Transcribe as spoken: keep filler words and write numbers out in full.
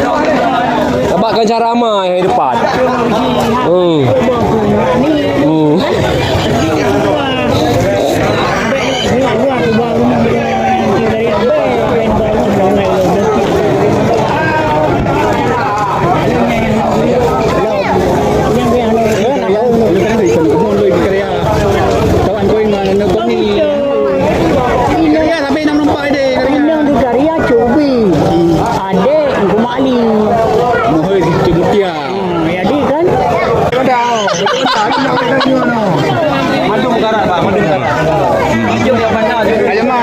Sabab kan cara ramai hai depan. Hmm. Hmm. Inong di karya cubi, adek Teungku Mali. Mohoi Teungku Mutia. Hmm, jadi kan? Madu mukarat, Pak, madu mukarat. Ayo, Ma.